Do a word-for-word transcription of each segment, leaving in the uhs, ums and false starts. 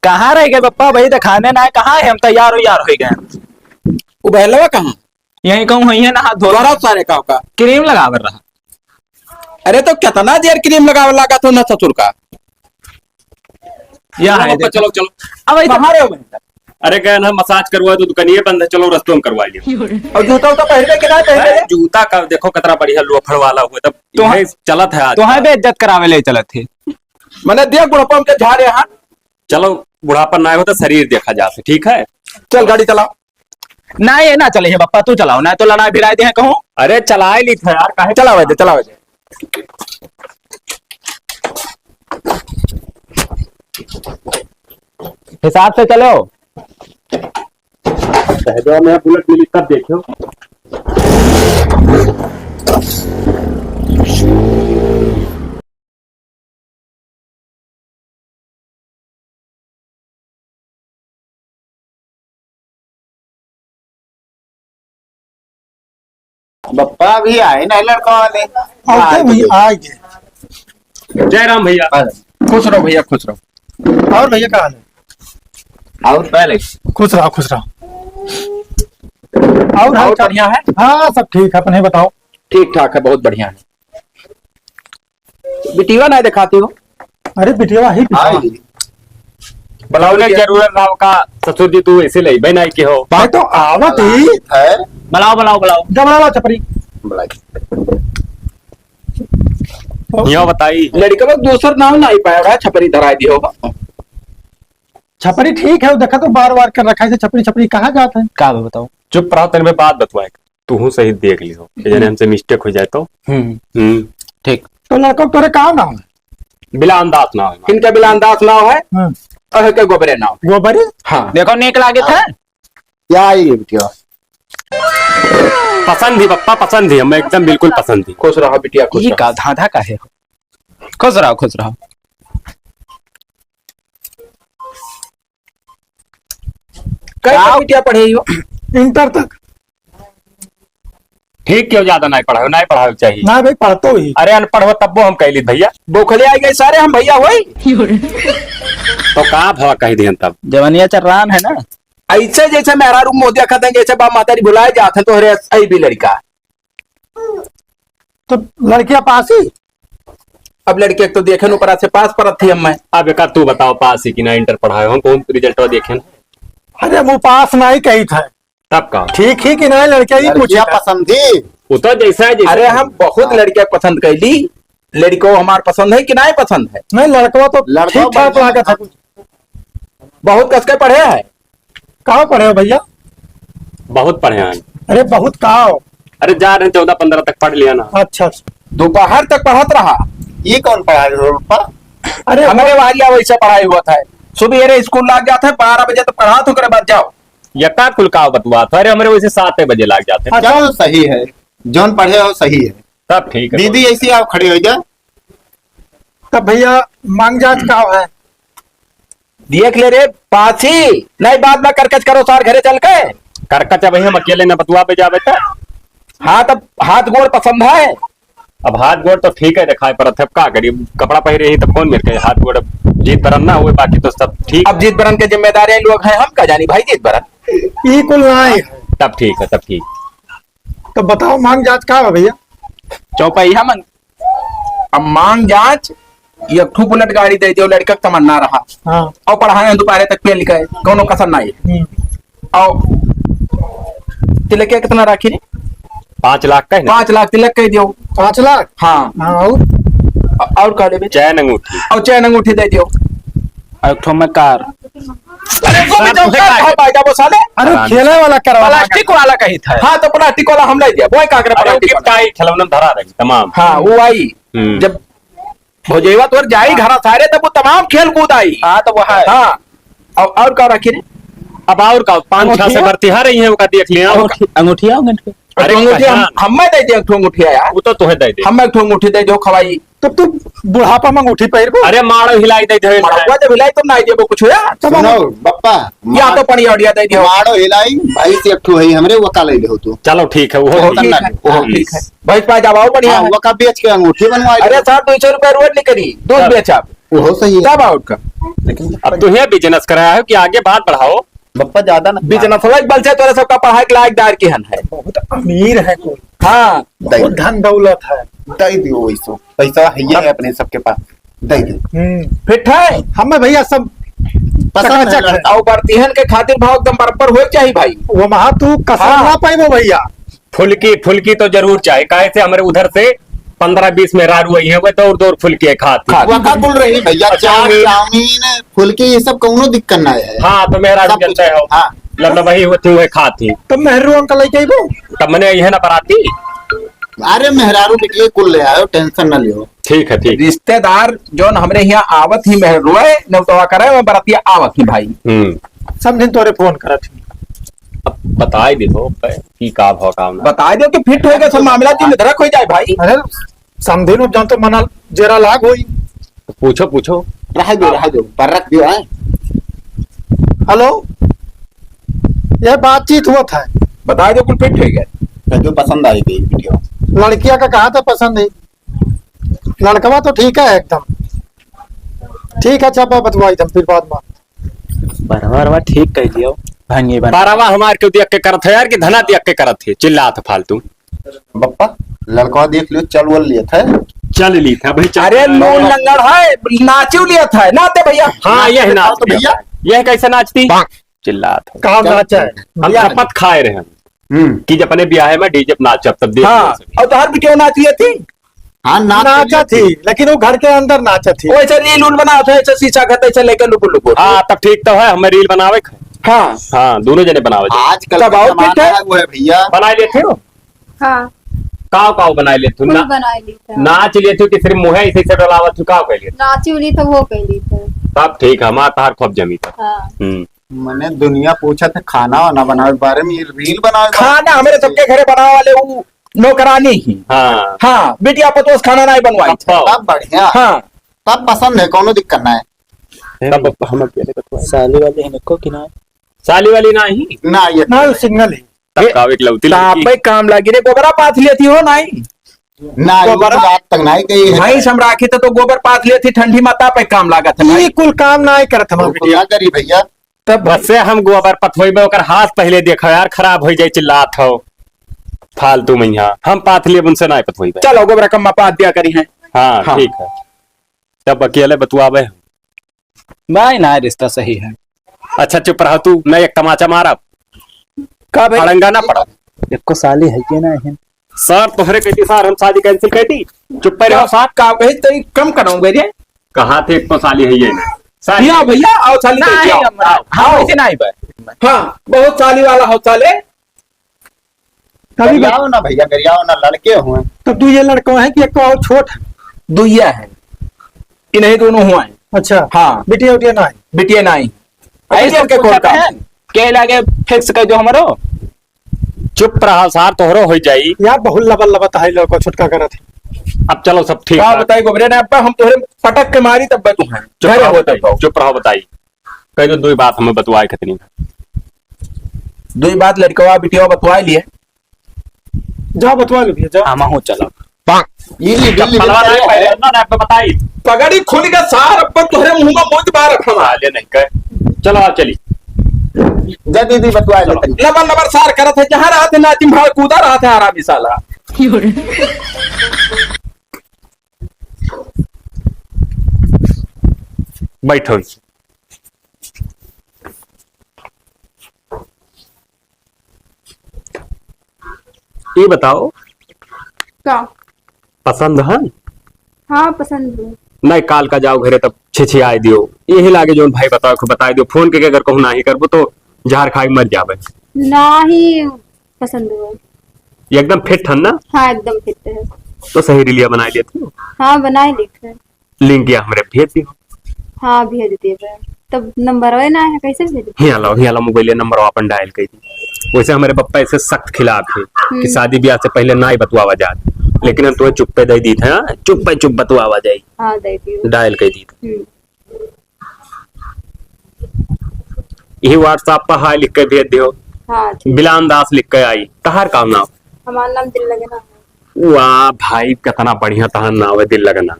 कहाँ रह गए बप्पा? भाई दिखाने ना है, कहाँ है? हम तैयार हो यार हो गए। वो बहलवा कहाँ? यहीं कहूँ हुई है ना, हाथ धो रहा। सारे का का क्रीम लगावर रहा। अरे तो कितना देर क्रीम लगावे लगा तो ना ससुर का। या चलो है, बप्पा, देखो। चलो, चलो। अब ऐसे कहाँ रहे हो भाई? अरे गए ना, मसाज करवा दो, दुकानिए बंद है, चलो रस्तों में करवा लियो। और जूता उता पहन के ना पहन के? जूता का देखो कितना बढ़िया लोफर वाला हुआ, तब तो हाँ। चलत है आज। तो हाँ, बेइज्जत करावे ले चलत है। मैंने देख बुढ़पा के झारे हाथ। चलो, बुढ़ापा ना हो तो शरीर देखा जा से, ठीक है? चल गाड़ी चलाओ। ना, ये ना चले है बप्पा, तू चलाओ, ना तो लड़ाई भिड़ाई दे हैं कहूँ। अरे चलाए ली था यार, काहे? चलावे दे, चलावे दे। हिसाब से चलो। सहजवा में बुलेट मिली तब देखियो। बप्पा अभी आए ना लड़का वाले। ओके हाँ, भैया, तो आ गए। जय राम भैया। खुश रहो भैया, खुश रहो। और भैया का हाल है? और पहले खुश रहो, खुश रहो। और हाल और चाल? बढ़िया है? हाँ, सब ठीक है, अपने बताओ। ठीक ठाक है, बहुत बढ़िया है। बिटिया ना दिखाती हो? अरे बिटिया ही बिटिया। हाँ। बुलाओ ने जरूरत ना हो का ससुर जी, तू ऐसे ले बहन आई के हो। बात तो आवत ही है। बुलाओ, बुलाओ, बुलाओ। जा बुलाओ छपरी। बुलाई। यो बताई। लड़का बस दूसर नाम ना ही पाया, छपरी धराई दियो। छपरी ठीक है, वो देखा तो बार बार कर रखा है, इसे छपरी छपरी कहा जाता है? का बे बताओ? चुप रहो, तनी में बात बतवाए। तू हूँ सही देख लियो, कि जाने हम्म। हमसे मिस्टेक हो जाए तो। हम्म। हम्म। ठीक। तो लड़का तोरे का नाम है? बिलान दास नाम है। इनका बिलान दास नाम है। हम्म। और इनका गोबरे नाम। गोबरे? हाँ। देखो, नीक लागे था। क्या आई है बिटिया? पसंद ही पप्पा, पसंद ही, हमें एकदम बिल्कुल पसंद ही। खुश रहो बिटिया, खुश ये रहो। का धांधा का है? खुश रहो, खुश रहो। कई का? तक बिटिया पढ़े हो? इंटर तक। ठीक, क्यों ज्यादा नहीं पढ़ाओ, नहीं पढ़ाओ चाहिए। ना भाई, पढ़तो ही। अरे अनपढ़ हो तब वो हम कहली भैया। बोखले आ गए सारे हम भैया होई। तो का भवा कह दिहन तब? जवनिया चर्रान है ना। ऐसे जैसे मेहरारू मुँह देखत हैं, जैसे बाप महतारी भुलाए जात हैं, तोहरे ऐ भी लड़का। तो लड़किया पास ही? अब लड़के तो देखे न, ऊपर से पास परत थी हम मैं। अब एका तू बताओ, पास ही कि ना इंटर पढ़ाए हो, कौन रिजल्ट देखे न? अरे वो पास नहीं कही था। तब का? ठीक ही कि नहीं, लड़किया ही लड़किया पूछी था। पसंद थी। वो तो जैसा है, जैसा अरे है। हम बहुत हाँ। लड़किया पसंद कैली, लड़को हमार पसंद है कि नहीं पसंद है? नहीं, लड़कवा तो लड़का ठीक ठाक बढ़िया लागत है। बहुत कस के पढ़े है। का पढ़े हो भैया? बहुत पढ़े हैं। अरे बहुत का हो? अरे जा रहे चौदह पन्द्रह तक पढ़ लिया ना। अच्छा, अच्छा। दोपहर तक पढ़त रहा। ये कौन पढ़ाई हो पप्पा? अरे हमरे वारिया वैसे पढ़ाई हुआ था। सुबेरे स्कूल लाग जात है, बारह बजे तक पढ़ात, ओकरे बाद जाओ। यका कुल का बतुआत है? अरे हमरे वैसे सात बजे लाग जात है। अच्छा। चलो सही है, जौन पढ़े हो सही है। तब ठीक है। दीदी ऐसी आओ, खड़ी हो जा। तब भैया मांग जांच का है? देख ले रे पासी, नहीं बाद में करकच करो सार घरे चल के। करकच अब हम अकेले न बतुआ पे जावे त। हाँ, तब हाथ गोड़ पसंद है। अब हाथ गोड़ तो ठीक है, दिखाई पड़त है, अब का करी, कपड़ा पहिरे ही तब कौन मेरे के हाथ गोड़ जीत बरन ना हुए, बाकी तो सब ठीक। अब जीत बरन के जिम्मेदार हैं लोग हैं, हम का जानी भाई जीत बरन। ई कुल ना है। तब ठीक है, तब ठीक। तो बताओ मांग जांच का है भैया? चौपहिया मांग अब मांग जांच, एक ठो बुलेट गाड़ी दे दियो, लड़का के तमन्ना रहा। हाँ। और पढ़ाए दोपहरे तक फेल गए, कौनो कसर नहीं। हम्म। और तिलक के कितना राखी रे? पाँच लाख का है ना? पाँच लाख तिलक कह दियो। पाँच लाख? हाँ। हाँ, और? और का लेबे? चैन अंगूठी। और चैन अंगूठी दे दियो। और एक ठो में कार। अरे, वो भी तो क्या है, भाई, क्या वो साले? अरे, हरामी। खेले वाला करवा। प्लास्टिक वाला कही था। हाँ, तो प्लास्टिक वाला हम ले दिया। वो का करे अरे, वो प्लास्टिक गिफ्ट वाला? आई, खिलौना धरा रही, तमाम। हाँ, वो आई। हम्म। जब भौजैया तोर जाई घरा सारे, तब वो तमाम खेल कूद आई। हाँ, तो वो है। हाँ। और, और का रखी रे? अब और का, पाँच छह से अंगूठिया? बढ़ती आ रही है, वो का देख लिया। अंगूठी, अंगूठिया, अंगूठी। अरे, तो अंगूठी हम, कहाँ? हमें दे दे, एक ठो अंगूठिया यार। वो तो तोहे दे दे। हमें एक ठो अंगूठी दे दो, खवाई। तब तू बुढ़ापा में अंगूठी पहिरबो? अरे माड़ो हिलाई दे दे। माड़ो जब हिलाई तब ना देबो कुछ होया। तब सुनो, हम बप्पा, या माड़-, तो पड़ी ऑडिया दे दियो। माड़ो हिलाई, भाई से एक ठो है हमरे, वो का ले ले हो तू। चलो ठीक है, वो वो ठीक है। ठीक है, वो हाँ, ठीक है। भैंस पा जाओ, बढ़िया हाँ, है। वो का बेच के अंगूठी बनवा अरे ले। साहब, दो सौ रुपया रोज निकली, दूध चल। बेच आप। वो सही है। तब और का? लेकिन अब तुहे business कराया है कि आगे बात बढ़ाओ। बप्पा ज्यादा ना। Business वाला एक बल से तोरे सबका पढ़ाई के लायक दार की हन है। बहुत अमीर है कोई। हाँ। बहुत धन दौलत है। दे दियो वैसो। पैसा है, ये है अपने सबके पास। दे दे। हम्म। फिट है? हमें भैया सब पसंद है चकाचक है। लड़का। और बरतिहन के खातिर भाव एकदम बराबर होए के चाही भाई। वो महा तू कसर हाँ। ना पाइबो भैया। फुल्की, फुल्की तो जरूर चाही, काहे से हमरे उधर से पन्द्रह बीस मेहरारू आई हैं, वो दौड़ दौड़ फुल्की खात ही। खात। वका कुल रही भैया, अच्छा, चाट, चाउमीन। चाउमीन, फुल्की, ये सब कौनो दिक्कत ना है। हाँ, तो मेहरारू सब कुछ। जनते हो। हाँ। मतलब वही होती हुए खात ही। तब मेहरू अंकल लेके आइबो? तब मने यही ना बराती। अरे मेहरारू बिटिया कुल ले आयो, tension ना लियो। ठीक है, ठीक। रिश्तेदार जौन हमरे यहाँ आवत ही मेहरुआ, नौतवा करे, वो बरतिया आवत ही भाई। हम्म। समझिन तोरे फोन करत ही। अब बताई दे हो पे की का भाव काम ना। बताई दे कि फिट होएगा सब मामला, दिन धड़क हो जाए भाई। अरे समझिन, जौन तो मना जरा लाग होई। तो पूछो, पूछो। रह दो, रह दो, पर रख दियो है। हेलो, ये बातचीत हुआ था। बताई दो, कुल फिट होएगा। जो पसंद आई गई वीडियो। लड़किया का कहाँ था पसंद है? लड़कवा तो ठीक है एकदम। ठीक है, अच्छा, बा-, बतवाई दम फिर बाद में। बरवा, बरवा ठीक कह दियो, भंगी बन। बरवा हमार क्यों दिया के करत है यार, कि धना दिया के करत है, चिल्लात फालतू। बप्पा, लड़कवा देख लियो, चल वल लियत है। चल ली था भाई, चल। अरे, नौ लंगड़ है, नाचू लियत है, नाते भैया। हाँ, यह नाच तो भैया। यह कैसे नाचती? चिल्लात है। कहाँ नाचा है? हम बियाह शपथ खाए रहे हैं हम्म। कि जब अपने ब्याह में डीजे पे नाचब, तब देख हाँ, लेंगे। और तोहार बिटिया नाच रही थी? हाँ, नाच नाचा रही थी, लेकिन वो घर के अंदर नाचा थी। वैसे रील उल बनावत है, ऐसे शीशा घट, ऐसे लेके लुकुर लुकुर। हाँ, तब ठीक तो है, हमें रील बनावे के है। हाँ। हाँ, दोनों जने बनावे के। आजकल तब का और जमाना ठीक है। है, वो है भैया। बनाए लेते हो? हाँ। काव काव बनाए लेते हो? कुल ना-, बनाए लेते हैं। नाच लेते हो कि सिर्फ मुँह ऐसे ऐसे डलावत हो, काव कह लेते हो? नाची उली तो वो कह लेते हैं। तब ठीक है, हमार तहार खूब जमी था। हाँ। हम्म। मने दुनिया पूछत है खाना वाना बनावे के बारे में, ये रील बनावे के बारे में। खाना हमरे सबके घरे बनावे वाले उ नौकरानी ही। हाँ। हाँ, बिटिया पतोस खाना नाहीं बनवाई। तब, तब बढ़िया। हाँ। तब पसंद है, कौनो दिक्कत ना है। तब हम अकेले बतवाए। साली वाली है नको कि ना? साली वाली ना ही? ना, ये ना, वो single है। तब ए, का इकलौती लड़की। तापे काम लागी रे, गोबरा पाथ लेती हो नाहीं? ना, ये गोबरा? तो बात तक नाहीं कही है। भैंस हम राखी तो, तो गोबर पाथ लेती, ठंडी में तापे काम लागत है भाई। ये कुल काम नाहीं करत हमार बिटिया। ना करी भैया। तब बस से हम गोबर पथोइबे, ओकर हाथ पहिले देखो यार, खराब होइ जाई, चिल्लात हो फालतू में। यहाँ हम पाथ लेब, उनसे ना पथोइबे। चलो, गोबर कम्मा पाथ दिया करी हैं। हाँ, हाँ। ठीक है, तब अकेले बतुआबे हम। भाई ना, रिश्ता सही है। अच्छा, चुप रहो तू, मैं एक तमाचा मारब। का भाई? अड़ंगा ना पड़ब। एको साली है कि ना है? सर, तोहरे कहती सर, हम शादी cancel कर दी। चुप पे रहो सर। का कही तई कम कराऊंगे रे। कहा थे एक तो साली है ये ना। साली भैया, भैया, आओ साली नहीं, देखिए, आओ, हम, आओ, हम आओ। ऐसे नहीं बे। हाँ, बहुत साली वाला हो साले। कभी गरियाओ ना भैया, गरियाओ ना, लड़के हुए। तो दुइये लड़का है कि एक और छोट है? दुइया है, इन्हीं दोनों हुआ है। अच्छा। हाँ। बिटिया उटिया ना है? बिटिया ना है। ऐसे ऐसे के पूछा कौन का? है? के लागे fix कर दो हमरो। चुप रहा सार, तोहरो हो जाई। यार, बहुत लबल लबत है, लड़का छुटका करत है। अब चलो, सब ठीक का है। बताई गोबरे ने, अब हम तोहरे पटक के मारी, तब तू है। चुप घरे रहो हो बताई, तब। चुप रहो बताई। कह दो, दो बात हमें बतवाए खतनी। दो बात लड़कवा बिटिया बतवाए लिए। जाओ, बतवा लो भैया, जाओ। हम हो चलो। ये ली, ये ली, चप्पलवा ये ना है। पहले ना, ना, आपको बताई। पगड़ी खुल के सार, अब तोहरे मुंह में मोच बार रखा। साले नहीं कहे। चलो, आओ, चली। जा दीदी, बतवा लो। चलो। लबर लबर सार करत है, जहाँ रहत है नाचिम भाड़ कूदा रहत है हरामी साला। बैठो। ये बताओ, का? पसंद है? हाँ, पसंद है। नहीं, काल का जाओ घरे तब छिछियाए दियो। यही लागे जौन भाई बताओ, बताए दियो। फोन के अगर कहूँ नाही करबो तो जहर खाए मर जाबे। नाही पसंद है। ये एकदम फिट है ना? हाँ, एकदम फिट है। तो सही रिलिया बनाए लेती हो? हाँ, बनाए लेते हैं। लिंक या हमरे भेज दियो। हाँ, भेज देबे। तब नंबरवे ना है, कैसे भेज देबे? हियाँ लाओ, हियाँ लाओ, मोबाइल नंबर अपन डायल कर दी। वैसे हमारे पप्पा ऐसे सख्त खिलाफ है कि हम्म। शादी ब्याह से पहले ना ही बतवावा जात, लेकिन हम तुम्हें चुप्पे दे दी थे, हाँ? चुप्पे चुप बतवावा जाए। हाँ, दे दियो। डायल कर दी थे। हम्म। यही WhatsApp पर हाय लिख के भेज दियो। हाँ, ठीक। बिलान दास लिख के आई। तहार का नाम? हमार नाम दिल लगना है। वाह भाई, कितना बढ़िया तहार नाम है, दिल लगना।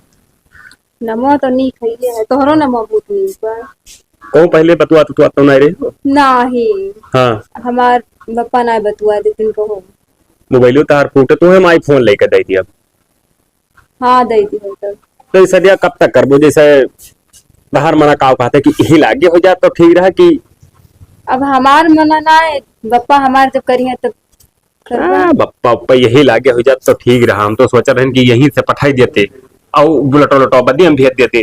नमवा तो नीक हइये है, तोहरो नमवा बहुत नीक बा। कहूँ पहिले बतुआत उतुआत तो नाहीं रहे हो? नाहीं। हाँ। हमार बप्पा नाहीं बतुआ देतिन कहूँ। मोबाइलो तहार फूटत है, हम iPhone लेके दे दिया। हाँ, दे दिया तब। तो ई सदिया कब तक करबो? जैसे तहार मना काव कहते कि यही लागे हो जात तो ठीक रहा कि अब हमार मना नाहीं, बप्पा हमार जब करिहैं तब करबा। हाँ, बप्पा उप्पा यही लागे हो जात तो ठीक रहा। हम तो सोचत रहन कि यहीं से पठाई देते, अउ बुलेटो उलेटो बदिया हम भेज देते।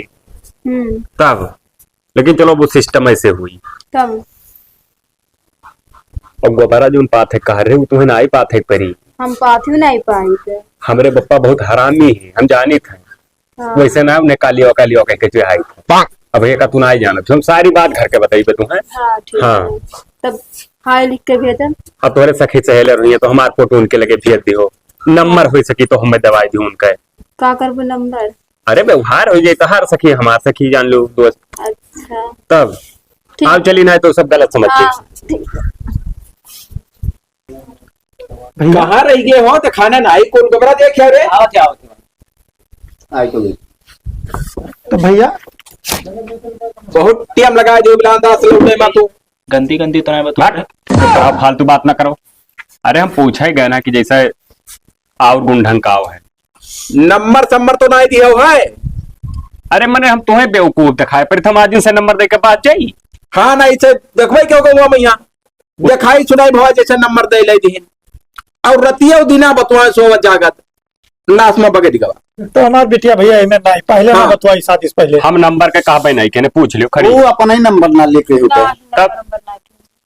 हम्म। तब, लेकिन चलो, वो system ऐसे हुई। तब? अब गोबरा जोन पाथे कह रहे, वो तुम्हें नाहीं पाथे परी। हम पाथे नाहीं पाई थे। हमरे बप्पा बहुत हरामी हैं, हम जानित हैं। हाँ। वैसे ना उन्हें कालियो कालियो कह के जो आई थे। अब ये का तू नाहीं जानत, हम सारी बात घर के बताइबे तुम्हें। हाँ, ठीक हाँ। है। तब हाय लिख के भेजब। अब तोहरे सखी सहेले रहिए तो हमार फोटो उनके लगे भेज दिहो। नंबर हो सकी तो हमें दवाई दिहो उनके। का करबो नंबर? अरे व्यवहार हो जाए तो हर सखी हमार सखी जान लो दोस्त। अच्छा। तब ठीक। आओ चली, नाहीं तो सब गलत समझ हाँ, के। ठीक है। भैया। कहाँ रह गए हो? तो खाना नाहीं, कौन कमरा देख रे? आओ, क्या होता है? आई तो गई। तो भैया। बहुत टेम लगा दियो बिलान दास लौटे मा तू। गंदी गंदी तो नाहीं बता। हट, तो फालतू बात ना करो। अरे हम पूछे गए ना कि जैसे और गुण ढंग का है। नंबर सम्बर तो नाहीं दियो है। अरे मने हम तुम्हें बेवकूफ दिखाए पर हम आज इनसे नंबर दे के बात जाई। हाँ ना, इसे देखबे क्यों कहूँगा मैं यहाँ। देखाई सुनाई भवा जैसे नंबर दे ले दिहिन। और रतिया दिना बतुआ सोवत जागत। नास में बगड़ गवा। तो हमार बिटिया भैया इन्हें नाहीं, पहले हाँ। ना बतुआई शादी से पहले। हम नंबर के कहबे नाहीं, केने पूछ लियो खड़ी। वो अपना ही नंबर ना लेके हो तो। ना, तब? नंबर ना।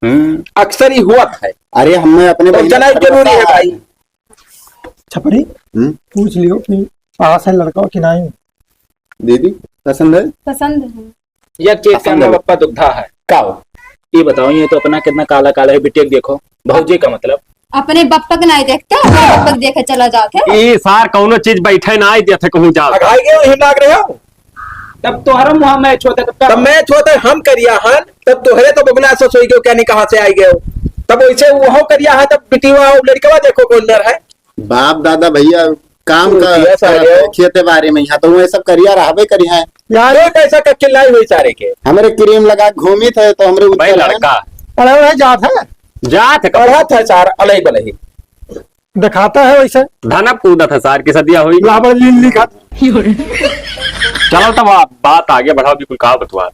हम्म। अक्सर ही हुआ है। अरे हमें अपने तो भैया जना का जरूरी है पता भाई। है। छपरी, हम्म? पूछ लियो कि पास है लड़का कि नाहीं। दीदी, पसंद है? पसंद है। एक चीज पसंद करना है। बप्पा दुग्धा है। का हो? ये बताओ, ये तो अपना कितना काला काला है, बिटिया के देखो, भौजी का मतलब। अपने बप्पा के नाहीं देखते, अपने बप्पा के देखे चला जाते। ई सार कौनो चीज बैठे नाहीं देते कहूँ जाओ। अघाई गए, हिम लाग रहे हो। तब तोहरा मुँह मैच होता, तब का? तब मैच होता, हम करिया हन, तब तोहरे तो बबुला से सोई गयो, क्या नहीं कहाँ से आई गयो। तब वैसे वो करिया है, तब बिटिया और लड़कवा देखो कौन मेर है। बाप दादा भैया काम का, खेते बारे में यहाँ तो वो सब करिया रहबे करी है। यार, ये पैसा का किल्लाई हुई सारे के। हमरे क्रीम लगा घूमी थे तो हमरे भाई उज्जर है। लड़का। पढ़े वढ़े जात है? जात है। पढ़त है सार, अलग बलही। दिखाता है वैसे। धनप कूदत है सार की सदिया हुई। लाबड़ लील लिखा। चलो तब आप बात आगे बढ़ाओ, बिल्कुल का बतवा।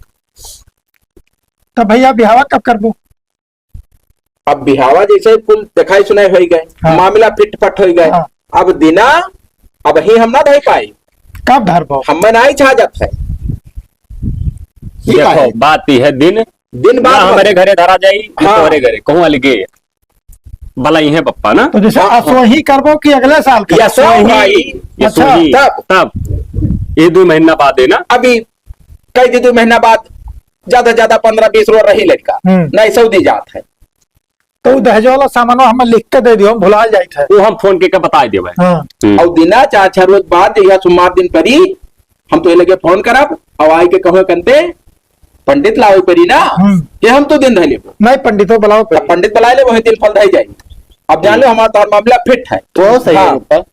तब भैया बिहावा कब करबो? अब बिहावा जैसे कुल देखाई सुनाई होई गए, हाँ। मामला फिट फट होई गए। हाँ। अब दिना अब ही हम ना धई पाई। कब धरबो? हमें ना ही छा जात है। ये देखो, काहे? बात ई है, दिन दिन ना बाद में। हमारे घरे धरा जाई, हाँ। तोहरे घरे, कहूँ अलगे। भला इहे बप्पा ना। तो जैसे हाँ, हाँ। असोही करबो कि अगले साल करबो? या सो भाई। ये अच्छा। सोही, तब। तब। ये दो महीना बाद है ना। अभी कई दे दो महीना बाद, ज्यादा ज्यादा पन्द्रह बीस रोज रही लड़का, हम्म। नहीं सऊदी जात है। तो उ दहेज वाला सामानो हमें लिख के दे दियो, हम भुला जाइत है। वो हम फोन के, के बताई देबे। हाँ। हम्म। और दिना चार छह रोज बाद जहिया सोमवार दिन परी, हम तो ये लगे फोन करब, और आई के कहो कंते पंडित लावे परी ना, हम्म। कि हम तो दिन धर लेबो। नहीं, पंडितो बुलाओ तब परी। पंडित बुला लेबो, वही दिन फल धर जाई। अब जान लो, हम्म। हमारा तोहर मामला फिट है। वो सही है हाँ। ऊपर।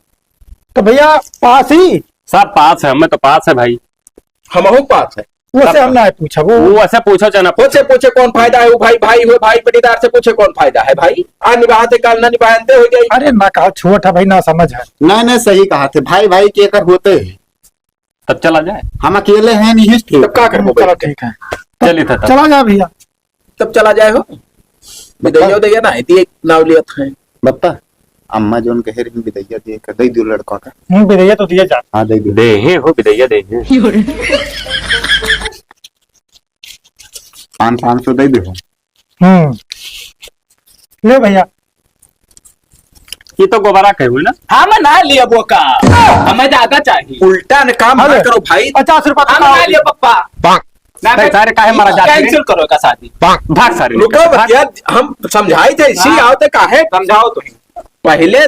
तो भैया पास ही? सब पास है, हमें तो पास है भाई। हमहू पास है। वो से तब हम ना पूछब, वो वो ऐसे पूछो चाहे ना वो से पूछो। पूछे कौन फायदा है, वो भाई, भाई हो, भाई पटीदार से पूछे कौन फायदा है भाई? आ निभाते काल ना निभाते हो जाई। अरे ना कहा, छोट है भाई, ना समझ है। नहीं, नहीं, सही कहा थे, भाई, भाई के कर होते हैं। तब चला जाए। हम अकेले हैं, नहीं ठीक। तब का करबो चलो बैठ के? ठीक है। चलिए था तब। चला जाए भैया। तब चला जाए हो। बप्पा। विदैया उदैया ना है, दिए नाव लिया था। बप्पा, अम्मा जोन कहे रही विदैया दिए का, दे दियो लड़का का। हम्म, विदैया तो दिया जा। हाँ, दे दियो। दे हैं हो विदैया, दे हैं। पाँच, पाँच सौ दे दियो। हम्म। ले भैया। ये तो गोबरा कहे हुए ना। हम ना लिया वो का, हमें ज्यादा चाहिए। उल्टा न काम ना अरे, करो भाई। पचास रुपया हम ना लिया पप्पा। ना भाई, सारे काहे मारा जाते हैं? Cancel करो का शादी। भाग सारे रुको निकल, भाग। भैया, हम समझाई थे इसी हाँ। आओ तो काहे? समझाओ तो। पहले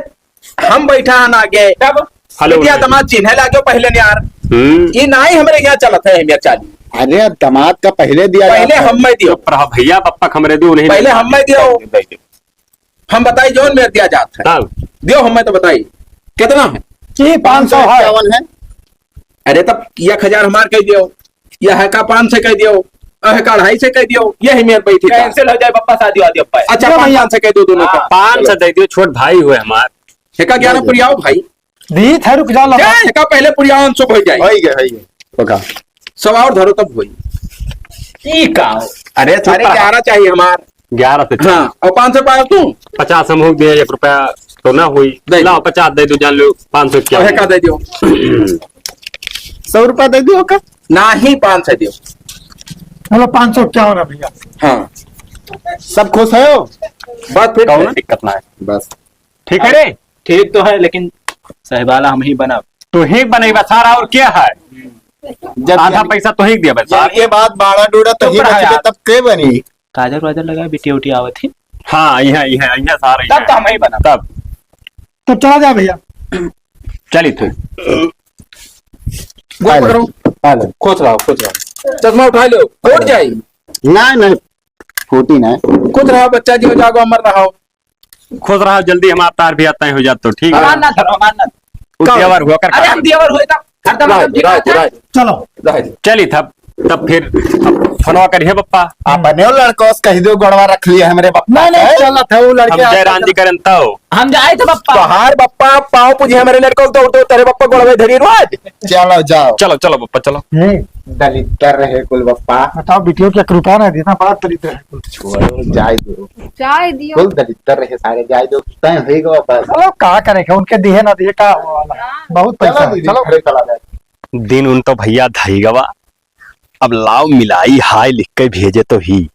हम बैठा है ना आगे। तब हेलो। बिटिया दामाद चिन्हे लागो पहले न्यार। हम्म। ये ना ही हमरे यहाँ चलत है, हम चाली। अरे, अब दामाद का पहले दिया पहले जाता है। हम मैं दियो। चुप रहा भैया, बप्पा हमरे दियो नहीं। पहले हम मैं दियो। दे दो। हम बताई जौन में दिया जात है। तब। दियो हम मैं तो बताई। कितना है? जी, पाँच सौ है। इक्यावन है। अरे तब एक हजार हमार कह दियो, या है का पाँच सौ कह दियो, और है का अढ़ाई सौ कह दियो, यही मेर बैठी का। Cancel हो जाए बप्पा, शादी वादी अब्बा। अच्छा, ये पाँच भैया। पाँच सौ कह दो दोनों का। हाँ। पाँच सौ दे दियो, छोट भाई हुए हमार। है का ग्यारह पुरियाओ भाई। दी थे, रुक जाओ, लगा। क्या? एका पहले पुरियावन सब हो जाए। हो गया, हो गया। पका। सब और धरो तब होई। ई का? अरे, साढ़े ग्यारह चाहिए हमार। ग्यारह से हाँ, और पाँच सौ पाँच तू? पचास हम हो गए, एक रुपया तो ना हुई। दे लाओ, दो। पचास दे दो, जान लो, पाँच सौ क्या और है हुआ? का दे दो? सौ रुपया दे दो का? नहीं, पाँच सौ दो। चलो, पाँच सौ क्या हो रहा भैया? हाँ। सब खुश हो? बस फिर कौनो दिक्कत ना है। बस। ठीक है रे? ठीक तो है, लेकिन सहबाला हम ही बनब। तो ही बनेबा सार, और क्या है? जब आधा ये, पैसा तो ही दिया बस। जब ये बात बाड़ा डूड़ा तो चुप ही रहा बचबे यार। तब के बनी? काजर वाजर लगा, बिटिया उटिया आवत ही। हाँ, यहाँ, यहाँ, यहाँ सार तब यहाँ। तो हम ही बनब। तब। तब चला जा भैया। चली तू। गोड़ पकड़ो। हेलो। खुश रहो, खुश रहो। चश्मा उठा लो, फूट जाई। ना, ना, फूटी ना। खुश रहो बच्चा जी, जागो अमर रहो। खुश रहो, जल्दी हमार तार भी आता है, हो जात तो ठीक है। हमार ना धरो, हमार ना। उ देवर हुआ कर अरे हम देवर हुए तब हरदम राय, हम राय, राय। चलो। राय। चली तब, तब फिर अब फोनवा करिए बप्पा। अपने वो लड़कों से कह दो, गोड़वा रख लिया हमरे बप्पा नहीं, नहीं, के। चला था वो लड़के हम जय आते राम जी थे। करन तब। हम जाए थे बप्पा। तोहार बप्पा पाँव पूजे हमरे लड़कों को, तो तेरे बप्पा गोड़वे धरी रोज। चलो जाओ। चलो, चलो बप्पा, चलो। हम्म। दलिद्दर रहे कुल बप्पा। बताओ, बिटियों की कृपा ना देता, बड़ा दलिद्दर है कुल। छोड़ो, जाए दो। जाए दियो। कुल दलिद्दर रहे सारे, जाए दो। तय होई गवा बस। चलो, का करे के, उनके दिए ना दिए, का हुआ वाला? हाँ। बहुत चलो पैसा है, दीदी, चलो। घरे चला जाए। दिन उन तो भैया धई गवा, अब लाव मिलाई हाय लिख के भेजे तो ही।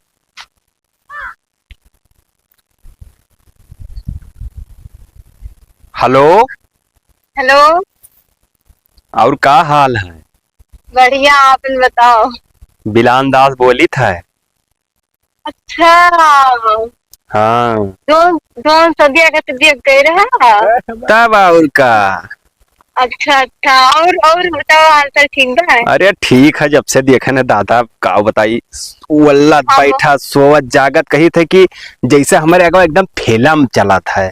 हेलो। हेलो। और का हाल है? बढ़िया, आपन बताओ। बिलान दास बोलित है। अच्छा। हाँ। जौन, जौन सदिया के सदिया गए रहा। तब और का। अच्छा, अच्छा। और, और बताओ, हाल चाल ठीक बा? अरे ठीक है, जब से देखे न दादा, का बताई, वल्ला हाँ। बैठा सोवत जागत कही थे कि जैसे हमारे आगे एकदम फिल्म चलत है।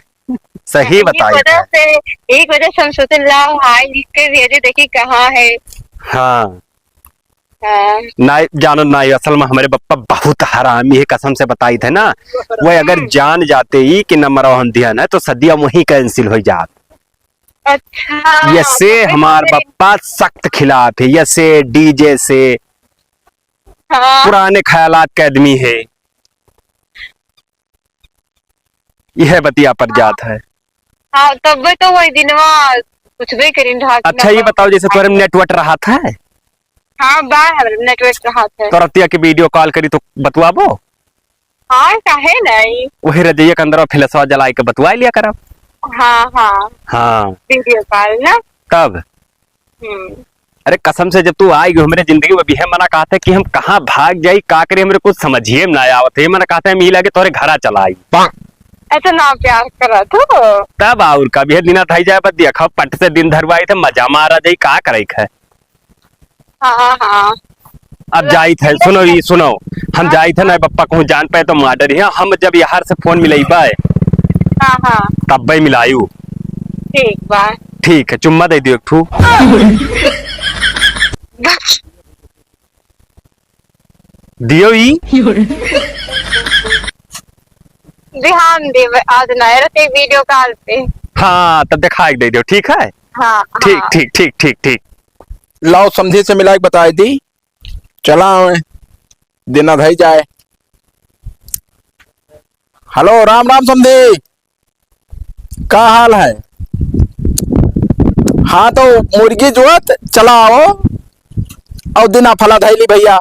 सही एक बताई वजह है। से, एक वजह से हम सोचे लाओ हाय लिख के भेजे, देखी कहाँ है। हाँ। हाँ। ना जानो ना, असल में हमारे बप्पा बहुत हरामी है, कसम से बताई थे ना। वो अगर हम्म। जान जाते ही कि नंबर हम दिया ना, तो सदिया वहीं cancel हो जात। अच्छा, ये से तो फिर हमार हमें बप्पा सख्त खिलाफ है, ये से डीजे से हाँ। पुराने ख्यालात के आदमी है। यह बतिया पर हाँ। जात है। हाँ, तब तो वही दिनवा पूछबे करिन रहा कि अच्छा, ये नंबर बताओ, जैसे तोरे में network रहा था? हाँ, बा, network रहा था। तो रतिया के video call करी तो बतुआबो? हाँ, काहे नहीं? वही रजैया के अंदर flashवा जलाई के बतुआ लिया करब। हाँ, हाँ। हाँ। Video call ना? तब? हम्म। अरे कसम से, जब तू आई गयो हमरे जिंदगी में, बिहे मना कहते कि हम कहाँ भाग जाई, का करी, हमरे कुछ समझिए में ना आवत है। मना कहते हम ई लागे तोरे घरा चला आई। ऐसे ना प्यार करत हो। तब और का, बिहे दिना धाई जाए, बस देखा पट से दिन धरवाई थे, मजा मारा जाई, का करे है। हाँ, हाँ। अब जाइत है, सुनो, ई सुनो, हम हाँ। जाइत है ना, बप्पा कहूँ जान पाए तो मार डरी है। हम जब यार से फोन मिलइबा है, हाँ, हाँ। तब्बे मिलायू। ठीक बा। ठीक है, चुम्मा दे दियो एक ठू। बस। दियो ई। बिहान देवे, आज ना रहते video call पे। हाँ, तब दिखाई दे दियो, ठीक है? हाँ, ठीक, हाँ। ठीक, ठीक, ठीक, ठीक। लाओ, समधी से मिला के बताई दी। चला आवे, दिना धई जाए। हेलो, राम राम समधी, का हाल है? हाँ, तो मुर्गी जोत चला आओ, और दिना फला धैली भैया।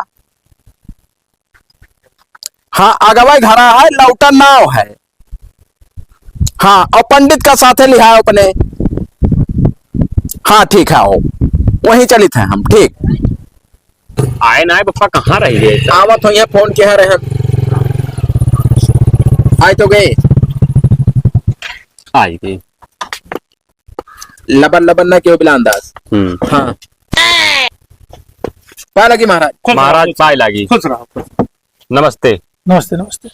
हाँ, अगवा घरा है, लौटन नाव है। हाँ, और पंडित का साथे लिहाओ अपने। हाँ, ठीक है, आओ। वहीं चलित हैं हम, ठीक। आए ना, बप्पा, कहाँ रह गए? आवत हो, यहाँ फोन किहा रहे हैं। आए तो गए। आई गए। लबन लबन ना क्यों बिलान दास। हम्म। हाँ। पाए लागी महाराज। खुश रहो, महाराज, खुश पाए लागी। खुश रहो, खुश रहो। नमस्ते। नमस्ते, नमस्ते।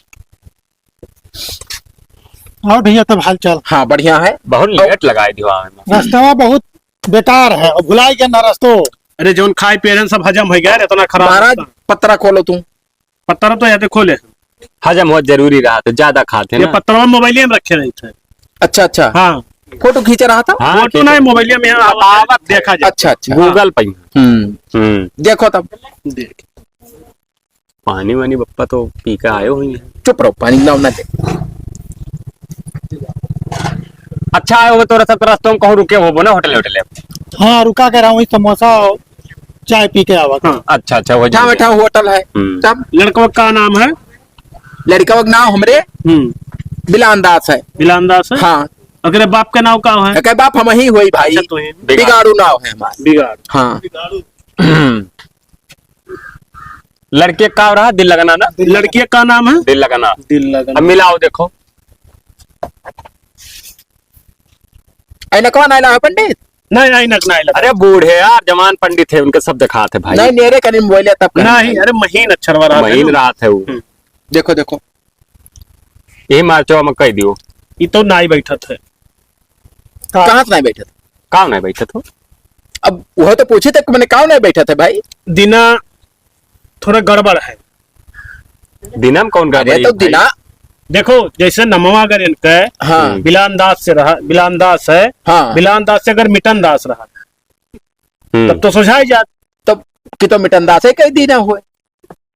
और भैया, तब हाल चाल? हाँ, बढ़िया है। बहुत और late लगाए दियो आवे में। रस्तवा बहुत बेकार है, और भुलाई गया ना रस्तो। अरे, जौन खाए पिए रहेन, सब हजम होइ गया रे, इतना खराब महाराज, होता। पत्रा खोलो तू। पत्रा तो यहाँ देखो ले। हजम हो जरूरी रहा, तो ज्यादा खाते ये ना। पत्रा मोबाइल में रखे रही थे। अच्छा, अच्छा। हाँ। फोटो खींच रहा था? हाँ, फोटो खींच नहीं, रहा। मोबाइल में यहाँ बतावत है। देखा जाए। अच्छा, अच्छा। Google पे। हम्म। हम्म। देखो तब। देख। पानी वानी बप्पा तो पी के आए हुई हैं। चुप रहो, पानी लाओ ना दे। अच्छा आए होगे तो रस्ता, रस्ता में कहूँ रुके होबो ना होटल, होटल में? हाँ, रुका के रहा हूँ, समोसा और चाय पी के आवा। हाँ। अच्छा, अच्छा, वही बैठा, बैठा होटल है। हम्म। तब? लड़कवा का नाम है? लड़कवा का नाम हमरे हम्म। बिलान दास है। बिलान दास है? हाँ। अगरे बाप का नाम का है? अगरे बाप हम ही होई भाई। अच्छा, तो ही। बिगाड़ू नाम है हमारा। बिगाड़। हाँ। लड़के का रहा? दिल लगाना ना? लड़के का नाम है? दिल लगाना। दिल लगाना। अब मिलाओ, देखो। ऐनकवा नाई लगा पंडित? नहीं, ऐनक नाई लगा। अरे बूढ़े यार, जवान पंडित है, उनके सब दिखात है भाई। नहीं, मेरे करीब बोले तब करीब नहीं, भाई। अरे महीन अक्षरवा रहत है महीन ना। रहत है वो। हम्म। देखो, देखो। यही मार्चवा में कह दियो। ये तो नाई बैठत है। का? कहाँ से नाई बैठत? काव नाई बैठत हो? अब वह तो पूछे थे कि मैंने काव नाई बैठत है भाई? दिना थोड़ा गड़बड़ है। दिना में कौन अरे गड़बड़ी तो है भाई? दिना देखो, जैसे नमवा अगर इनके हाँ। बिलान दास से रहा, बिलान दास है, हाँ। बिलान दास से अगर मिटन दास रहा, हम्म। तब तो सोझाई जात। तब कि तो मिटन दास है कह दी ना हुए।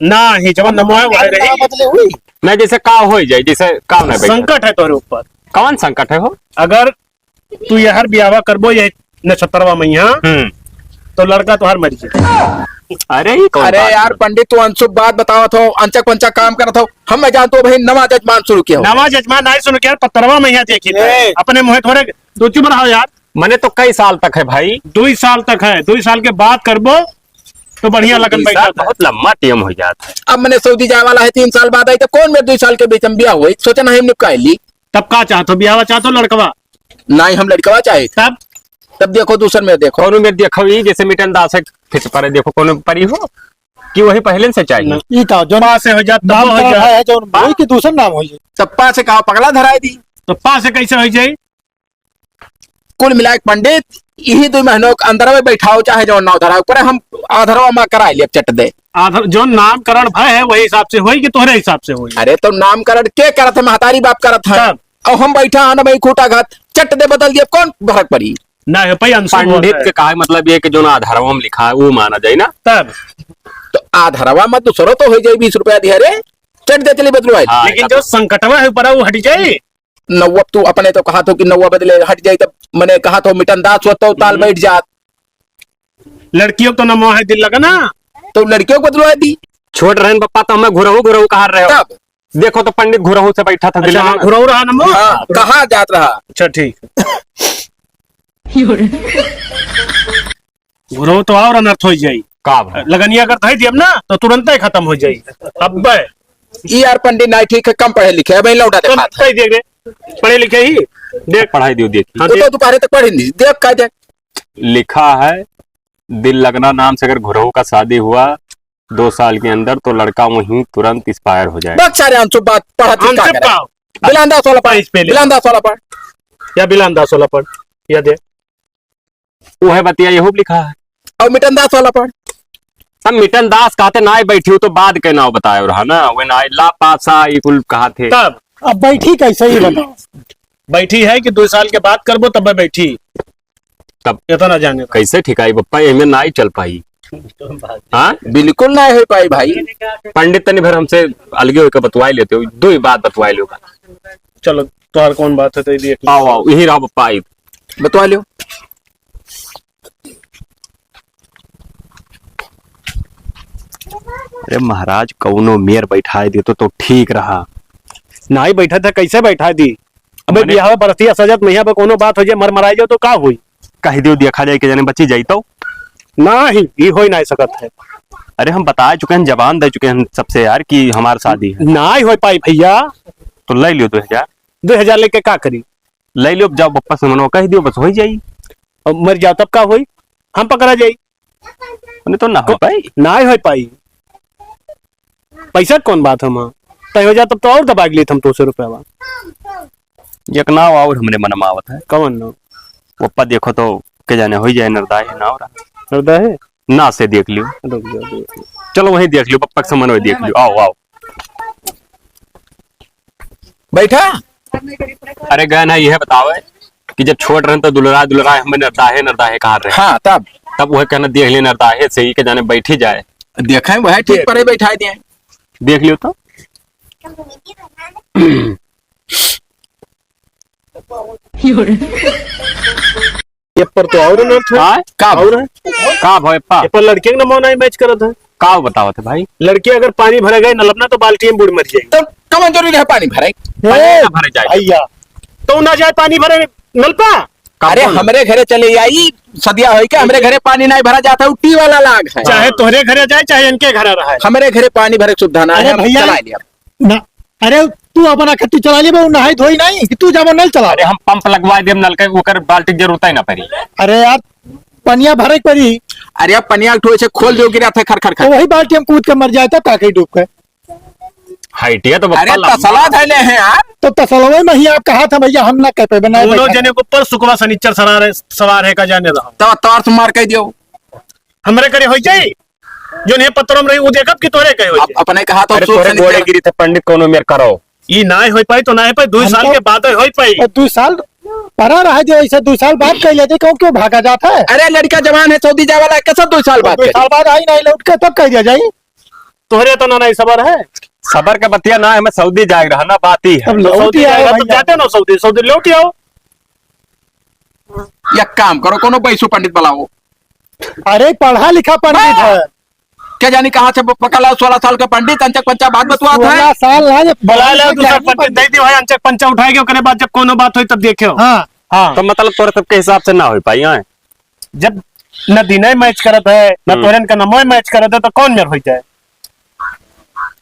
ना ही, जब नमवा है, वह रही। बदले हुई। ना, जैसे काव होइ जाए, जैसे काव ना बैठे। संकट है तोहरे ऊपर। कौन संकट है हो? अगर तू यहर बियावा करबो ये नक्षत्रवा मइहाँ, हम्म। तो लड़का तोहार मर जाए। अरे, ये कौन अरे बात यार, है? पंडित, तू अनसुभ बात बतावत हो, अनचक पंचक काम करत हो। हम मैं जानत हो भाई, नवा जजमान शुरू किया हो। नवा जजमान नहीं शुरू किया, पतरवा मइहाँ देखी थे। ए। अपने मुँहे थोड़े, तू चुप रहो यार। मने तो कई साल तक है भाई? दुई साल तक है, दुई साल के बाद करबो तो बढ़िया लगन दुई बैठा साल था। बहुत लंबा टेम हो जात है। अब मने सऊदी जाए वाला है, तीन साल बाद आई तो कौन में दुई साल के बीच में बियाह होई? सोचा नहीं हमने काहे ली। तब का चाहत हो, बियाह चाहत हो लड़कवा? नहीं, हम लड़कवा चाहे। तब? तब देखो दूसर में देखो। कौनो में देखो, ई जैसे मिटन दास है, फिर परे देखो कौनो परी हो कि वही पहले से चाहिए। ना। ई का, जो पास से हो जात, तब नाम हो तो जात। है, जो हाँ? वही के दूसर नाम हो जाए। तब पास से कहा पगला धराई दी। तो पास से कैसे हो जाए? कुल मिला के पंडित, यही दुई महीनों के अंदर में बैठाओ, चाहे जौन नाव धराओ, पर हम आधरवा मा कराई लेब चट दे। आधर, जौन नामकरण भय है, वही हिसाब से होई कि तोहरे हिसाब से होई? अरे, तो नामकरण के करत है? महतारी बाप करत है। तब? और हम बैठा है ना भाई, खूटा घात, चट दे बदल दिया, कौन फर्क पड़ी? ना है भाई, अंशु बोल पंडित रहा है। के कहा मतलब ये कि जौन आधरवा में लिखा है, वो माना जाए ना। तब? तो आधरवा में दूसरो तो हो जाए, बीस रुपया दिया रे, चट दे चली बदलवाई। हाँ, लेकिन तब जो संकटवा है ऊपर, वो हट जाए। नौवा तू अपने तो कहा थो कि नौवा बदले हट जाई, तब मने कहा थो मिटन दास हो तो ताल हम्म। बैठ जात। लड़कियों को नमवा है दिल लगा ना। तो लड़कियों को बदलवा दी। छोट रहन पप्पा तो हमें घुरहु घुरहु कहा रहे हो। तब? देखो तो पंडित घुरहु से बैठा था, दिल अच्छा, लगा हाँ, ना। घुरहु रहा नमवा? हाँ, कहाँ जात रहा? अच्छा, ठीक। घुरहु तो और अनर्थ हो जाई। का भाई? लगनिया अगर धई दियब ना, तो तुरंते खतम हो जाई। अब्बे। ई यार पंडित नाई ठीक है, कम पढ़े लिखे, अब लौटा दे तुम बात है। कह दे रे, पढ़े लिखे ही। देख। पढ़ाई दियो, देखी। हाँ, वो तो देख। दोपहर तक पढ़े नहीं, देख का दे। लिखा है, दिल लगना नाम से अगर घुरहु का शादी हुआ दो साल के अंदर, तो लड़का वहीं तुरंत expire हो जाए। बक सारे अंशु बात पढ़ा तू अंशु का करे? का? बिलांदा सोला पढ़, पढ़ पहले। बिलांदा सोला पढ़। या बिलांदा सोला पढ़, या दे। वो है बतिया, यहू लिखा है। और मिटन दास वाला पढ़। तब मिटन दास कहते नाई बैठी हो तो बाद के नाव बताए रहा ना, वे नाई ला पासा ई कुल कहा थे। तब? अब बैठी कैसे ही बताओ? बैठी है कि दो साल के बाद करबो तब बैठी। तब इतना जाने दो। कैसे ठिकाई बप्पा, एमे नाई चल पाई। हाँ? बिल्कुल नाई हो पाई भाई। पंडित तनी भर हमसे अलगे होकर बतवाई लेते हो, दो ही बात बतवाई लो। चलो, तोहार कौन बात है, तो ये देख लो। आओ, आओ, यही रहा बप्पा आई। बतवा लियो। अरे महाराज, कौनो मेर बैठाए देतो तो ठीक रहा। नाई बैठा था, कैसे बैठाए दी? अबे मने बियाह बरतिया सजत मैया बे कौनो बात हो जाए, मर मराई जाओ तो का होई? कह दियो, देखा जाए के जाने बची जाई तो। नाही, ई होई नाही सकत है। अरे हम बता चुके हैं, जबान दे चुके हैं सबसे यार कि हमार शादी है। नाही होई पाई भैया। तो ले लियो दो हजार। दो हजार लेके का करी? ले लियो, जाओ बप्पा से मनो कह दियो, बस हो ही जाई। अब मर जाओ तब का होई? हम पकड़ा जाई। नहीं तो ना हो को-, पाई। ना हो पाई। पैसा कौन बात हम? तय हो जा तब तो और दबा के लेत हम दो सौ रुपया बा। एक नाव और हमरे मन में आवत है। कौन नाव? पप्पा देखो तो के जाने हो ही जाए, नरदा है नाव रहा। नरदा है? ना से देख लियो। रुक जाओ, देख लो। चलो वहीं देख लियो, पप्पा के समन्वय देख लियो। आओ, आओ। बैठा। अरे गए ना, यह बतावे कि जब छोट रहन तो दुलरा दुलरा हमें नरदाहे नरदाहे कहा रहे। हाँ, तब? तब वह कहना देख ले नरदाहे से ही के जाने बैठी जाए। देखें, वह ठीक परे बैठा दिए। देख लियो तो। ये पर तो और अनर्थ है। हाँ? का और है? का भवे पा? ये पर लड़के के नमो नहीं मैच करत है। का बतावत है भाई? लड़के अगर पानी भरे गए नलपना तो बाल्टी में बूड़ मर जाए। तो कमन जरूरी है पानी भरे? पानी ना भरे जाए। भैया। तो ना जाए पानी भरे नलपा? का अरे बोल? हमरे घरे चले आई, सदिया होई के हमरे घरे पानी नहीं भरा जाता है, उ ट्यूबवेल लाग है। चाहे तोहरे घरे जाए, चाहे इनके घरे रहे। हमरे घरे पानी भरे के सुविधा ना अरे है, हम भैया, चला लिया। ना, अरे तू अपना खत्ती चला ले, वो नहाई धोई नहीं, कि तू जाबो नल चला। अरे हम पंप लगवा देम नल के, ओकर बाल्टी के जरूरत ही ना पड़ी। अरे यार, पनिया भरे के पड़ी। अरे अब पनिया उठो, ऐसे खोल दो, गिरा था खर खर तो खर। वही बाल्टी हम कूद के मर जाए, तब का कहीं डूब के। हाइटिया तो बप्पा अरे लंबा। तसला धैले हैं यार। तो तसलवे में ही आप कहा था भैया, हम ना कह पे बनाए दोनों बैठा। जने के ऊपर सुकवा सनिचर सवार है, सवार है का जाने रहो। तब तोर से मार कह दियो। हमरे करे होई जाई। जो नहीं पत्रों में रही, वो देखब कि तोरे कहे होई अब जाई। अपने कहा तो अरे सुख तोरे से गोड़े निकल। गिरी थे पंडित, कोनो मेर करो। ई ना होई पाई तो ना होई पाई, दुई हम साल तो के बाद होई पाई। और दुई साल परा रहा जो ऐसे दुई साल बाद कह लेते, क्यों, क्यों भागा जाता है? अरे लड़का जवान है, सऊदी जाए वाला है, कैसा दुई साल बाद दुई करी? साल बाद आई नहीं लौट के, तब कह दिया जाई। तोहरे तो ना नहीं सबर है। सबर का बतिया ना है, हमें सऊदी जाए रहा ना, बात ही है। अब तो लौट सऊदी ही आए जाएगा, तब भैया। जाते ना सऊदी, सऊदी लौट ही आओ। एक काम करो, कोनो बैसो पंडित बुलाओ। अरे पढ़ा लिखा पंडित है। क्या जानी कहाँ से पकड़ लाओ, सोलह साल का पंडित, अंचक पंचा बात बतुआत है। सोलह साल ना, ये बुला ले दूसरा पंडित, दे दी भाई, अंचक पंचा उठाएंगे, ओकरे बाद जब कोनो बात होई तब देखियो। हाँ। हाँ। तो मतलब तोरे सबके हिसाब से ना हो पाई, हाँ? जब न दिने मैच करत है, न हम्म। तोरन का नमोय मैच करत है, तो कौन मेर हो जाए?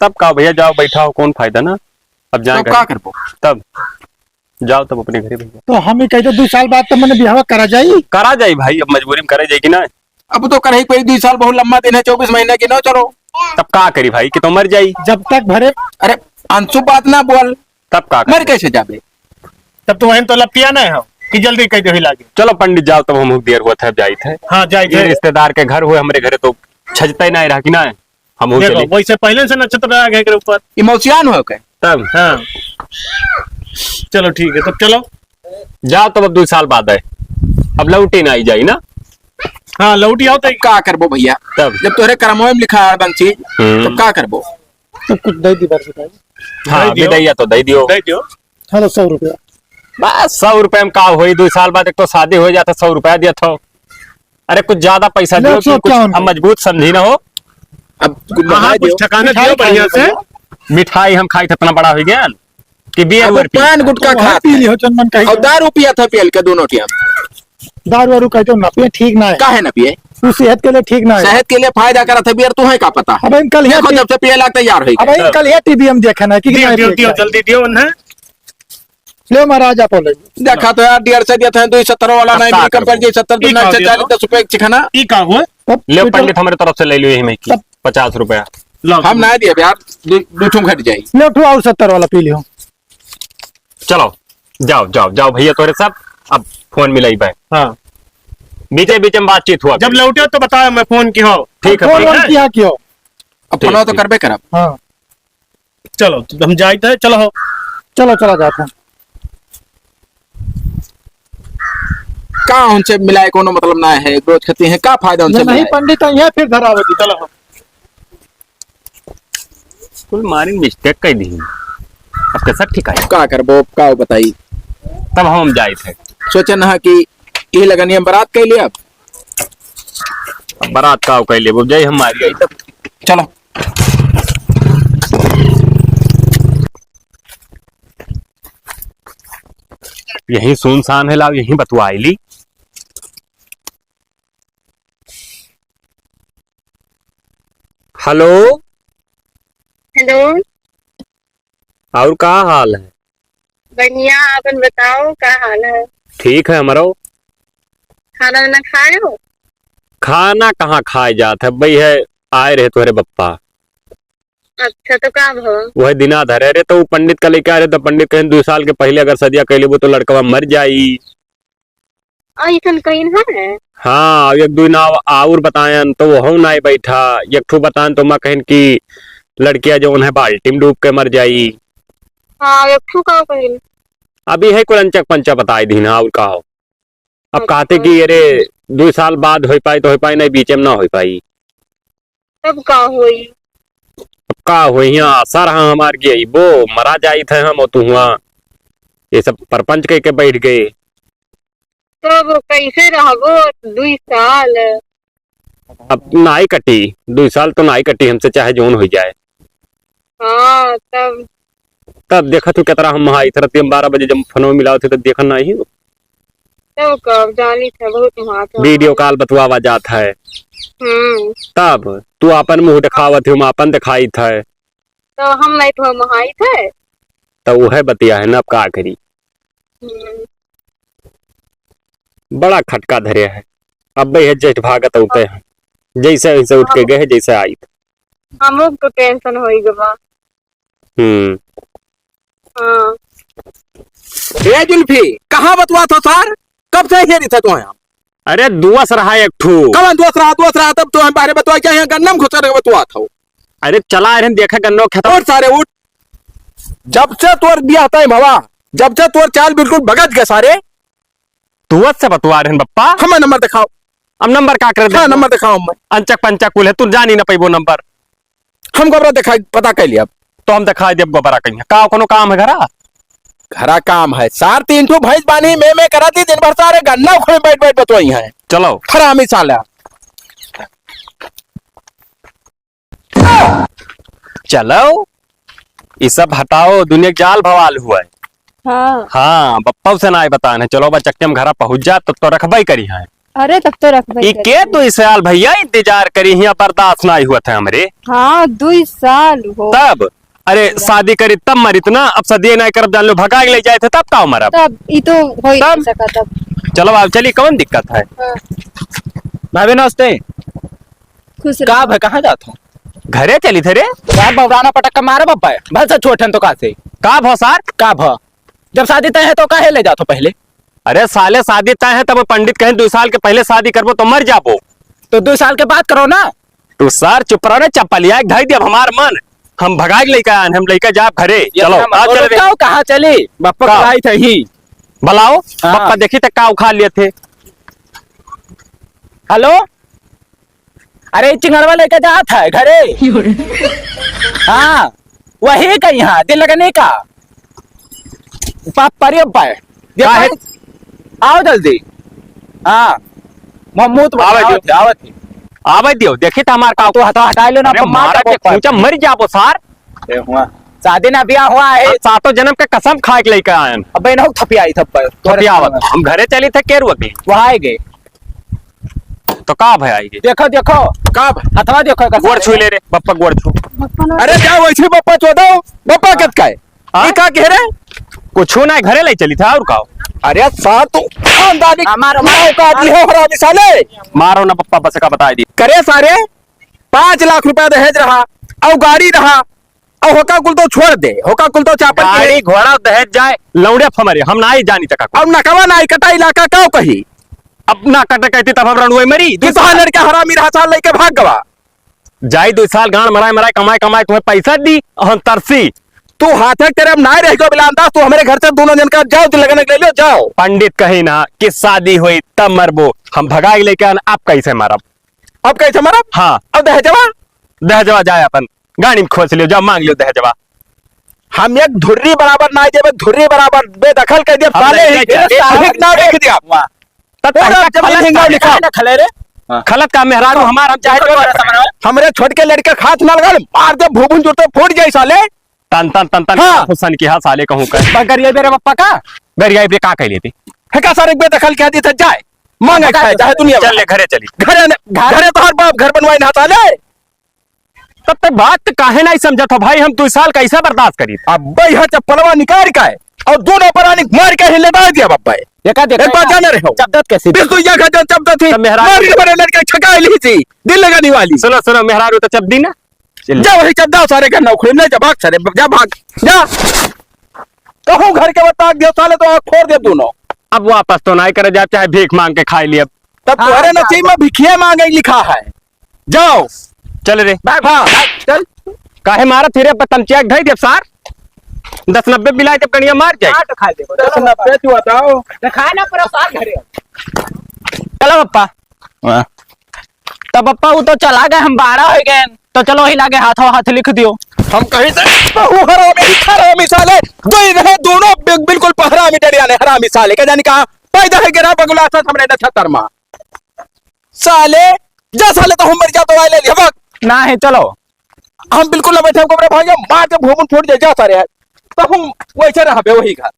तब का भैया, जाओ बैठा हो, कौन फायदा ना? अब जाए तो घर। का करबो? तब जाओ तब अपने घरे भैया। तो हम ही कहते दुई साल बाद तो मने बिहावा करा जाई। करा जाई भाई, अब मजबूरी में करा जाई कि ना? अब तो करही पड़ी, दुई साल बहुत लंबा दिन है, चउबीस महीना की ना, चलो। तब का करी भाई कि तो मर जाई। जब तक भरे अरे अंशु बात ना बोल। तब का मर करी? कैसे जाबे? तब तो वहीं तो लपिया नहीं हो कि जल्दी कह दे लागे। चलो पंडित जाओ, तब हम देर हुआ था, अब जाई थे। हाँ, जाई ये थे। रिश्तेदार के घर हुए, हमरे घरे तो छजते नहीं रहा कि ना। हम हो देखो, चली। वैसे पहले से नक्षत्र आ गए एकरे ऊपर। ई मौसियान हो के? तब? हाँ। चलो ठीक है, तब चलो। जाओ तब, अब दुई साल बाद आए, अब लौटी ना आई जाई ना। हाँ, लौटी आओ तो का करबो भैया? तब? जब तोहरे करमवा में लिखा है बंसी, हम्म। तब का करबो? तो कुछ दे दी बस भाई। हाँ, दे दियो। विदैया तो दे दियो। दे दियो। हेलो, सौ रुपया। बस, सौ रुपया में का होई? दुई साल बाद एक तो शादी हो जाता, सौ रुपया दिया था। अरे, कुछ ज्यादा पैसा ले, दियो, सौ कुछ इक्यावन हम मजबूत समझी ना हो। अब कुछ हाँ, बढ़ा कुछ दियो। ठिकाना मिठाई दियो बढ़िया खाई से। मिठाई हम खाई थे, इतना बड़ा हो गया कि बियर अब वर पी पान था। गुटखा तो वही खात पी है। लियो, जन मन कही और था। दारू पिया था पियल के दोनों टिया। दारू वारू कहते हो ना पिए, ठीक ना है। काहे ना पिए? वो सेहत के लिए ठीक ना है। सेहत के लिए फायदा करत है बियर, तुम्हें का पता? अब हम कल ही देखो, टी-, जब से पिए लाग तैयार हो अब गए। हम कल ही टीवी हम देखे ना कि दियो, नहीं दियो, पिए दियो, क्या। जल्दी दियो उन्हें। ले महाराज, आप ले। देखा तो यार, डेढ़ सौ दिया था, दो सौ सत्तर वाला नहीं, अब का मिली, कम कर करबो? दिए, सत्तर ई दुना का एक सौ चालीस, दियो? दस रुपए एक चिखाना। ई का हुआ? अब ले फिर पंडित, हमारे तरफ से ले लियो यही में की तब पचास रुपया। लो। हम ना दिए यार, दो, दो ठो घट जाई। ले उठो, आओ सत्तर वाला पी लियो। चलो, जाओ, जाओ, जाओ भैया, तोरे सब अब फोन मिलाई बे। हाँ। बीचे बीचे में बातचीत हुआ जब करे। लौटे तो बताओ, मैं फोन की हो। ठीक है, फोन ठीक वोन है। किया क्यों? अब ठीक, फोन तो ठीक। करबे करब। हाँ। चलो, तो हम जाइत है, चलो हो। चलो, चला जात है। का उनसे मिलाए कोनो मतलब ना है, रोज खाती हैं, का फायदा उनसे ये नहीं मिलाए? पंडित है, ये फिर धरावती। चलो हो। कुल मारिन mistake कर दी। अब कैसा ठिकाई? का करबो, का बताई? तब हम जाइत है। सोचे ना कि ये लगनिया बारात कह लिया। अब बारात का कह लिया, वो जाई हम मारी। चलो। यही सुनसान है, लाओ, यही बतवाई ली। हेलो। हेलो। और का हाल है? बढ़िया, आपन बताओ, का हाल है? ठीक है हमरो। खाना वाना खाए हो? खाना कहाँ खाए जात है, भाई है, आए रहे तोहरे बप्पा। अच्छा, तो का भवा? वह दिना धरे रे, तो उ पंडित का लेके आ रहे, तो पंडित कहें, "दो साल के पहले अगर सदिया कह लेबो, तो लड़कवा मर जाई।" अइसन कहिन है? हाँ, एक दुइ नाव आउर बतायन तो वहू नाई बैठा। एक ठो बतायन तो मैं कहिन कि लड़किया जौन है बाल्टी में डूब के मर जाई। हाँ, एक ठो का कहिन? अभी है कुल अंचक पंचक बताई दीन, हाँ, और का हो? अब कहते अच्छा। कि अरे, दुइ साल बाद होइ पाई तो होइ पाई, नहीं बीचे में ना होइ पाई। तब का होई? अब का होई, हियाँ आशा रहा हमार कि अइबो, मरा जाइत है हम, और तू हुआँ ये सब परपंच कह के बैठ गए। तब कैसे रहबो दुइ साल? अब नाई कटी, दुइ साल तो नाई कटी हमसे, चाहे जौन होइ जाए। हाँ, तब तब देखत हूँ केतरा हम वहाँ इधर तीन बारह बजे जब फोन मिलावत है, तब देखत नाई हूँ। तब कब जानी था, बहुत वहाँ था। वीडियो कॉल बतवावा जात है। हम्म। तब तू आपन मुँह देखावत हो, हम आपन देखाइत है। तो हम नहीं तो हम हाई थे। तो वह बतिया है ना, अब का करी? हम्म। बड़ा खटका धरे है। अब भाई है जेठ भागत उठे हैं, जैसे वैसे उठ के हाँ। गए, जैसे आई। हम लोग तो टेंशन हो ही गवा। हम्म। हाँ। ए जुल्फी, कहाँ बतुआ था सार? कब से हेरी था तू यहाँ? अरे दोस्त रहा एक ठो। कवन दोस्त रहा, दोस्त रहा तब तो हम बारे बतुआ क्या यहाँ गन्ना में घुसा रहे बतुआ था। अरे चला अरे देखा गन्नो खेत। और सारे उठ, जब से तोर बियाह तय भवा, जब से तोर चाल बिल्कुल बगत गए सारे। दोस्त से बतुआ रहे बप्पा। हमें नंबर दिखाओ। अब नंबर का कर दे? हाँ, नंबर दिखाओ हमें। अंचक पंचक कुल है, तू जानी ना पैबो नंबर। हम गोबरा दिखाई, पता कर लिया। तो हम दिखाई देब गोबरा कहीं। का कोनो काम है घरा? घरा काम है। सार तीन ठो भैंस बानी, में, में करा दी, दिन भर सारे गन्ना उखड़े बैठ, बैठ बतोई हैं। चलो। हरामी साला। चलो। ई सब हटाओ, दुनिया के जाल भवाल हुआ है। हाँ। हाँ, बप्पा से ना बतान है। चलो, बस चक्के में घरा पहुँच जा, तब तो रखबे करी है। अरे, तब तो रखबे ई करी। के दुई साल भैया इंतजार करी हिया, बर्दाश्त नाई हुआ था हमरे। हाँ, दुई साल हो। तब, अरे, पूरा। शादी करी तब मरित ना, अब शादी नाई करब जान लो, भगा के ले जाए थे, तब का मरब? तब ई तो हो ही तब? नहीं सका तब। चलो, अब चली, कौन दिक्कत है? हाँ। भाभी, नमस्ते। खुश रहो। का भा, कहाँ जात हो? घरे चली थे रे। यार, बबराना पटक के मारे बब्बा है। भल से छोट हन तो का से? का भा सार? का भा? जब शादी तय है तो काहे ले जात हो पहले? अरे साले, शादी तय है तब पंडित कहें दुई साल के पहले शादी करबो तो मर जाबो। तो दुई साल के बाद करो ना। तू सार चुप रहो रे, चप्पलिया एक धाई दिया हमार मन। हम भगाए के लइका आन, हम लइका जाब घरे। ये चलो, हम आ, चल रे। जाओ, कहाँ चली? बप्पा का? बुलाई थे ही। बुलाओ, हाँ। बप्पा देखी त का उखाड़ लिए थे। हेलो? अरे, ई चिंगड़वा लेके जात है घरे। हाँ, वही का यहाँ, दिल लगने का। पाप परियो पाए। ये काहे? पाए। आओ जल्दी। हाँ, महमूद आवे आवत दियो। है, आवत है। आवे दियो, देखी त हमार का। तू हटा, हटा लो ना, अरे, मार मारा दे के पाप। खूंचा मर जाबो सार। ए, हुआ। शादी ना ब्याह हुआ है। हम सातों जन्म के कसम खाए के लेके आयन। अबे ना थपियाई थप्पड़। थपियावत। हम घरे चली थे, के रुकी? वहाँ आए गए। तो का भय आई गे? देखो, देखो। का भय? हथवा देखो, एकर गोड़ छू ले रे, बप्पा गोड़ छू। अरे जा वैसे बप्पा चोदो, बप्पा कत का है? हाँ? ई का कह रे? कुछ ना, घरे ले चली था और का? अरे सार तू खानदानी मारो, मारो। औकात ले हो हरामी साले। मारो ना बप्पा, बस का बताई दी। करे सारे, पाँच लाख रुपया दहेज रहा, और गाड़ी रहा, अब होका कुल तो छोड़ दे, होका कुल तो चापन गाड़ी घोड़ा दहेज जाए, लौंडे फमरे, हम नाई जानी तका कुल। अब नकवा नाई कटा इलाका काव कही? अब ना कटे कहती तब हम रणुए मरी। कि तोहार लड़का हरामी रहा साल लेके भाग गवा। जाई दुई साल गांड मराए मराए, कमाए कमाए तुम्हें पैसा दी, और हम तरसी। तू हाथे के तेरे अब नाई रह गयो बिलान दास, तू हमरे घर से दोनों जन का जाओ, तू लगन के ले लो, जाओ। पंडित कही ना कि शादी होई तब मरबो, हम भगाई लेके आन, अब कैसे मरब? अब कैसे मरब? हाँ। अब दहेजवा? दहेजवा जाए अपन गाड़ी में खोस लियो, जाओ मांग लियो दहेजवा। हम एक धुर्री बराबर ना देबे, धुर्री बराबर बेदखल कर दिया, हम साले नहीं ही जाए। साले ना देख दिया। वाह। तब पूरा तब जमीन खलत हिंगा का लिखा। है ना खले रे? हाँ। खलत का मेहरारू हाँ। हमार, हम चाहे देखो जो थोड़ा सा बनाओ। हमरे छोट के लड़के खात ना लगा, मार दे भूभुन जुरते फूट जाई साले। तन तन तन तन हाँ। खुशन की हाँ साले कहूँ का। बा गरिया बेरे बप्पा का? गरिया बे का कह लेती? है का सारे बेदखल कह दी था जाए। मांगे बप्पा खाए, का चाहे दुनिया चल में। ले घरे चली। घरे ने, घरे तोहर बाप घर बनवाई ना साले। तब तक बात काहे नहीं समझत हो भाई, हम दुई साल कैसे बर्दाश्त करी? अब्बे यहाँ चप्पलवा निकाल के और दोनों परानी मार के ही लेटा दिया बप्पा। देखा, देखा, एक बात जाने रहे हो? चपदत कैसे? बिल्कुल ये घर चपदत थी। तो मेहरारू मार के बड़े लड़के छका ली थी, दिल लगाने वाली। सुनो, सुनो, मेहरारू तो चप दी ना। चल। जा वही चप दाओ सारे घर नौकरी में, जा भाग सारे, जा भाग, जा। कहूँ घर के बता दियो साले तो आँख फोड़ दे दोनों। अब वापस तो नाहीं करे जाब, चाहे भीख माँग के खाइ लियब। तब हाँ, तोहरे नसीब में भिखिया माँगे लिखा है। जाओ। चल रे। भाग, हाँ। भाग, चल। काहे मारत ही रे, पतंचिया के धइ देब सार। दस नब्बे बिलाइ देब, कनिया मार जाइ। काट खा लेबो। दस नब्बे तू बताओ। दिखाए ना पूरा सार घरे। चलो पप्पा। हाँ। तब पप्पा, उ तो चला गए, हम बारह होइ गए, तो चलो वही लागे हाथों हाथ लिख दियो। हम कहीं से बहु हरामी, हरामी साले, दो ही रहे, दोनों बि-, बिल्कुल पहरामी डरिया ने, हरामी साले, का जानी कहाँ पैदा है गिरा बगुला सा हमरे नक्षत्र मा। साले, जा साले, तो हम मर जा तो आए ले लिया, भाग। नाहीं, चलो। हम बिल्कुल ना बैठे, हमको मेरे भाई, मार के भूमन छोड़ दे, जा सारे, तो हम वैसे रहबे वही घर।